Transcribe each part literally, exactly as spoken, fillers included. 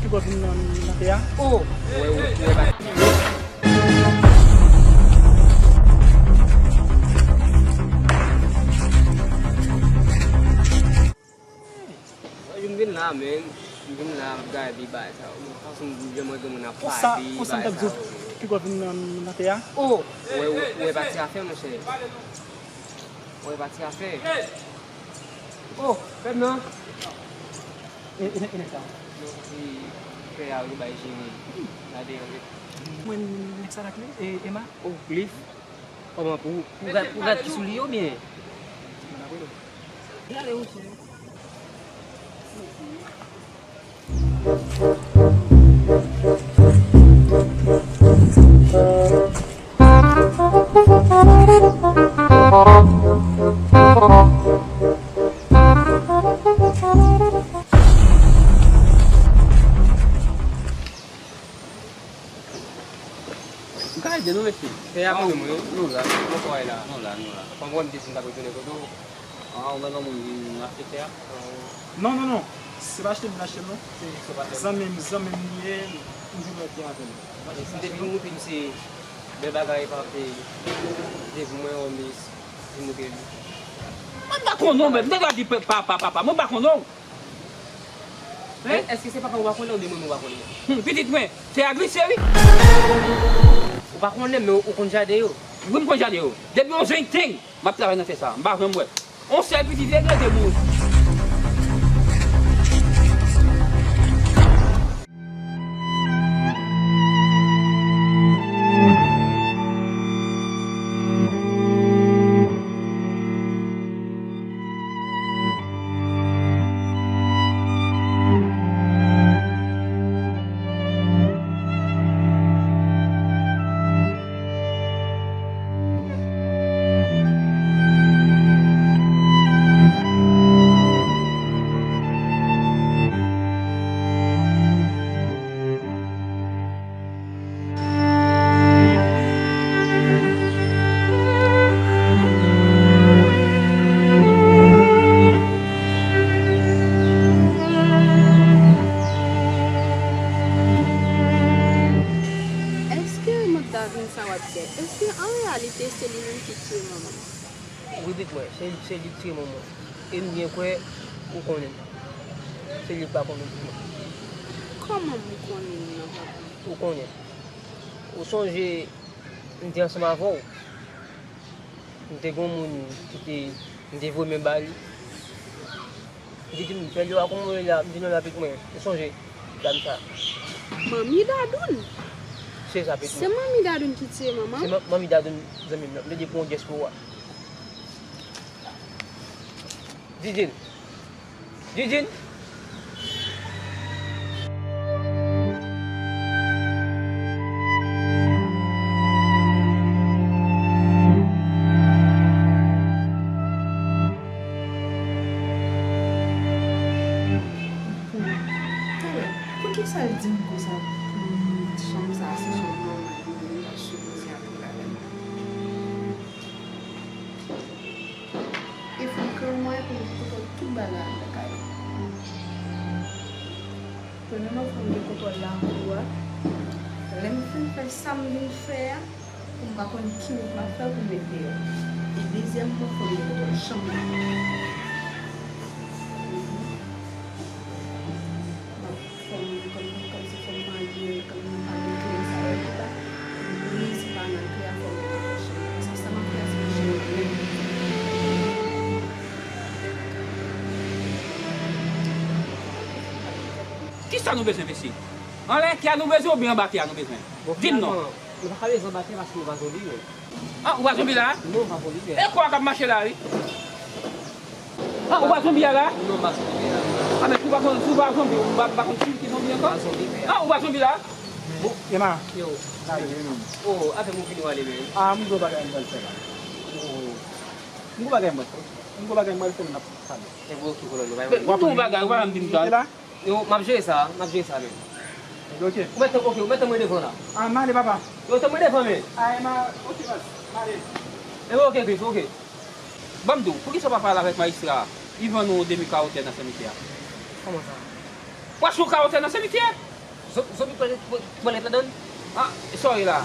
Ki bò vin nan, nan tè a? Oh! Wè, wè, wè, pa. Yo m vin la, men. M vin la, m ap gade bagay sa yo. Fason m janm wè gen moun ap pale, bagay sa yo. Konsa, konsa m t ap di w, ki bò vin nan, nan tè a? Oh! Wè, wè, wè, pati afè, monchè. Wè, pati afè. Oh, fè m nan. E, e, e nèg sa? Non, sa se pè a yo bay jere. Gade, ann. Mwen, nèg sa la k li, e, Emma? Oh, Cliff. Kòman pou, pou gad, pou gad ki sou li yo byen? Gade, monchè. M ka ede nou, mesye. Fè apre mwen, wi. Nou la. Mwen kwè la. Nou la, nou la. Pandan m te di m t ap retounen kote w. Ah, ou menm moun vin achte tè a? Non, non, non. Se pa achte m vin achte l, non. Se zanmi m, zanmi m li ye, m vin wè byen avè l. Depi nou moute misye, bèl bagay pa te, te pou mwen, o mis, vin moute li. Mwen pa konnen w, men, m te ka di papa, papa, papa, mwen pa konnen w. Hein? Èske se papa ou pa konnen oubyen mwen ou pa konnen? Hmm, pitit mwen, tè a glise, wi. Ou pa konnen, men ou konn jaden yo. Wi, m konn jaden yo. Depi yon zen teng, m ap travay nan tè sa. M pa janm wè. On sèl pitit regle de moun. Èske mank davin sa w ap fè, èske an reyalite se li menm ki tiye manman m? Repete mwen, se, se li ki tire manman w. E m byen kwè ou konnen l. Se li k pa konnen pou mwen. Kòman m konnen l nan, papa? Ou konnen. Ou sonje, m te ansanm avè w. M te gen yon moun ki te, m te voye men ba li. Li te di m, "Pè Lewa, kòman w ye la?" M di, "Non, la, pitit mwen." Ou sonje dam sa? Manmi Dadoun? Se sa, pitit mwen. Se Manmi Dadoun ki tiye manman? Se ma-, Manmi Dadoun, zanmi m nan. M te di pou yon dyès pou ou a. Didine. Didine. Talè, poukisa l di m konsa pou chanm sa a se chanm manman li, li pa t sipoze antre ladan l? E fò m kre mwen pou m gen kontwòl tout bagay anndan kay la. Premyèman, fò m gen kontwòl lakou a. Lè m fin fè sa m vin fè a, pou m pa konn ki wout m ap fè pou m met deyò. E dezyèmman, fò m gen kontwòl chanm nan. Fò m, kòm, kòm se fò m mande, kòm m pa gen kle sa yo tout la, m priye, si m pa nan kle a, fò m gen pwochen. Paske sa m ap fè a, se pou chanm nan menm. Kisa nou bezwen, mesye? Anlè tè a nou bezwen oubyen anba tè a nou bezwen? Bon, di m non. Finalman, nou pa ka bezwen anba tè paske nou pa zonbi menm. Ah, ou pa zonbi la? Non, m pa zonbi menm. E kò a k ap mache la, wi. Ah, ou pa zonbi a la? Non, m pa zonbi a. Ah, men si ou pa zonbi, si ou pa zonbi, ou pa, pa konn si ki zonbi ankò? M pa zonbi menm. Ah, ou pa zonbi la? Bon, Emma. Yo. Sa ye menm. Oh, afè m ou vini w ale menm. Ah, m gen yon bagay m pral fè la. Oh. M gen yon bagay m pral fè. M gen yon bagay m pral fè, n ap pale. E bon, ok, kolonèl, nou pa... Men, m di w bagay, ou pa janm di m sa. Yo, m ap jere sa, m ap jere sa menm. Ebyen, ok. Ou mèt, ok, ou mèt tann mwen devan la. Ah, m ale, papa. Yo, tann mwen devan, men. Ah, Emma, ok, baz, m ale. Ebyen, ok, Chris, ok. Ban m di w, poukisa w pa pale avèk majistra a? Li vann ou demi kawo tè nan senmitye a. Kòman sa? W achte yon kawo tè nan senmitye? Zo-, zonbi pral, pral, pral ret ladan l? Ah, sa w ye la?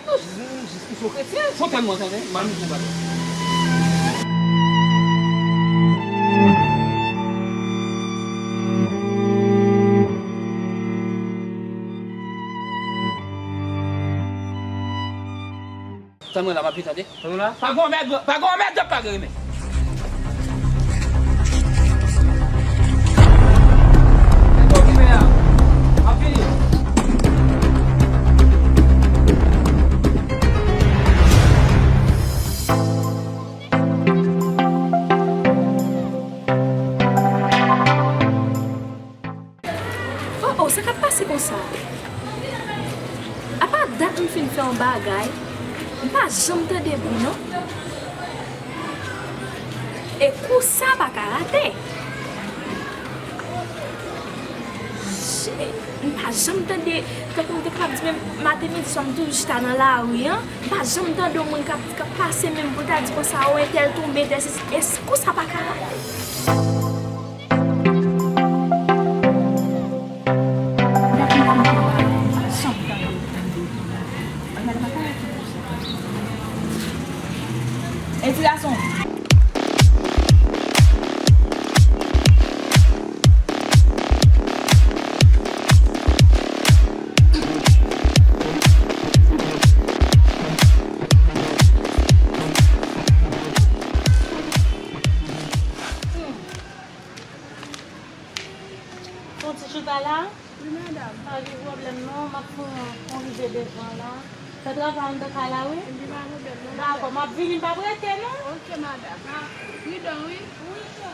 Non, jis, jis, jis kesyon kretyen. Fon tè m mwen tande, m al mete yon bagay. Tann mwen la, m ap vin tande. Tann mwen la. Pa gon mèd, pa gon mèd, pa gen rimè. Lè gon rimè a, m ap vini. Oh, oh, sa k ap pase konsa? Apa dat m fin fè yon bagay, m pa janm tande bri non. E kou sa pa ka rate. Je, m pa janm tande, tankou m te kapab di menm maten, midi, swa, m toujou chita nan lari an, m pa janm tande yon moun k ap, k ap pase menm pou l ta di konsa, o, entèl tonbe, entèl sesi, e kou sa pa ka rate. Ey, ti gason. Fon ti chita la? Wi, madanm. Pa gen pwoblèm non, m ap fè yon, yon rive devan la. Fè travay anndan kay la, wi. Epi pa pwoblèm non, madanm. Dakò, m ap vini, m p ap rete non. Ok, madanm. Ridon, wi. Wi, chè.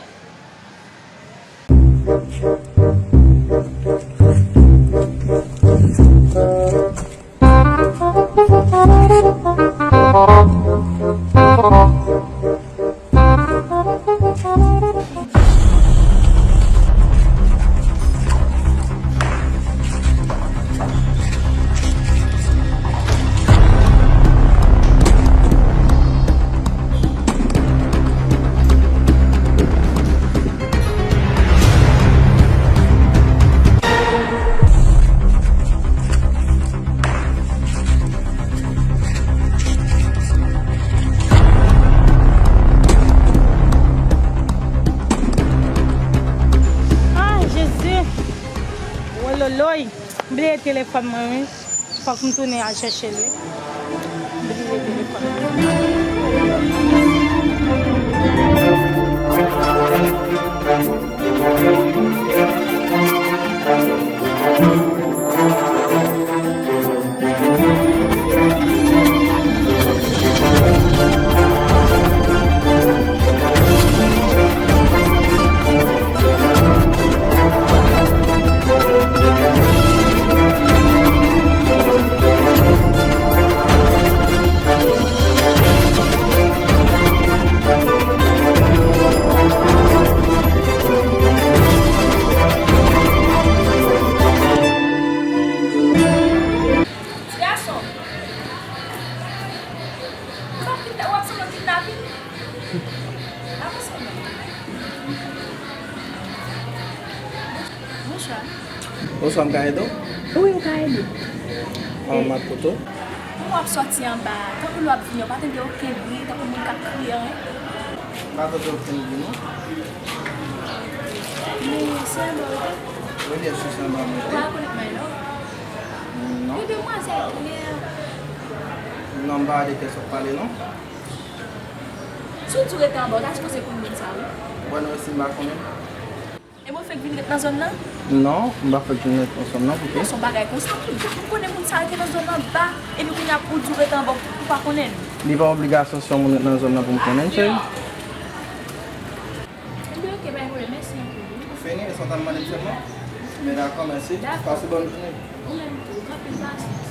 Telefòn mwen, wi. Fòk m tounen al chèche l, wi. M bliye telefòn mwen. Ti gason, w ap kidna-, w ap sanble kidnapin? Avanse non. Bonswa. Bonswa, m ka ede w? Wi, ou ka ede. Kòman m ap koute w? Ou w ap sòti anba a, tankou lè w ap vini, ou pa tande okenn bri, tankou moun k ap kriye, anyen? M pa tande okenn bri, non. Men se anba w ye? Wi, byen si, se anba mwen ye. Ou pa rekonèt mwen, non? Non. Yon demwazèl klè. Non, m pa de kiyès w ap pale, non. Si w di w rete anba, w ta sipoze konn moun sa, wi. Bon, non, si m pa konnen. E mwen fèk vin ret nan zòn nan? Non, m pa fèk vin ret nan zòn nan, poukisa? Non, se yon bagay konsa ki fèk m konnen moun sa rete nan zòn nan ba, epi kounye a pou di w rete anba, ou pa konnen l. Li pa obligasyon si yon moun ret nan zòn nan pou m konnen l, cheri. Ebyen, oke, pa gen pwoblèm, mèsi anpil, wi. Ou fini, e sa w t ap mande m sèlman? Men dakò, mèsi. Dakò. Pase bòn jounen. Ou menm tou, anpil pasyans.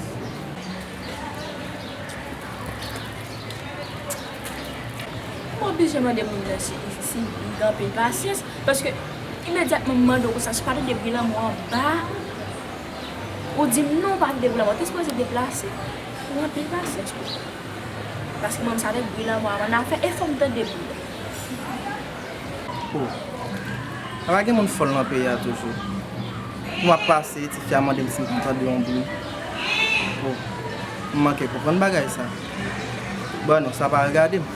M oblije mande moun nan si, si li gen anpil pasyans, paske imedyatman m mande w konsa, si w pa tande bri lanmò anba, ou di m non, w pa tande bri lanmò, ou te sipoze deplase. Ou anpil pasyans wi. Paske mwen m sa avèk bri lanmò a m annafè, e fò m tande bri. Oh. Pa gen moun fòl nan peyi a toujou. M ap pase, tifi a mande m si m konn tande yon bri. Oh. M manke konprann bagay sa. Bon, non, sa pa regade m.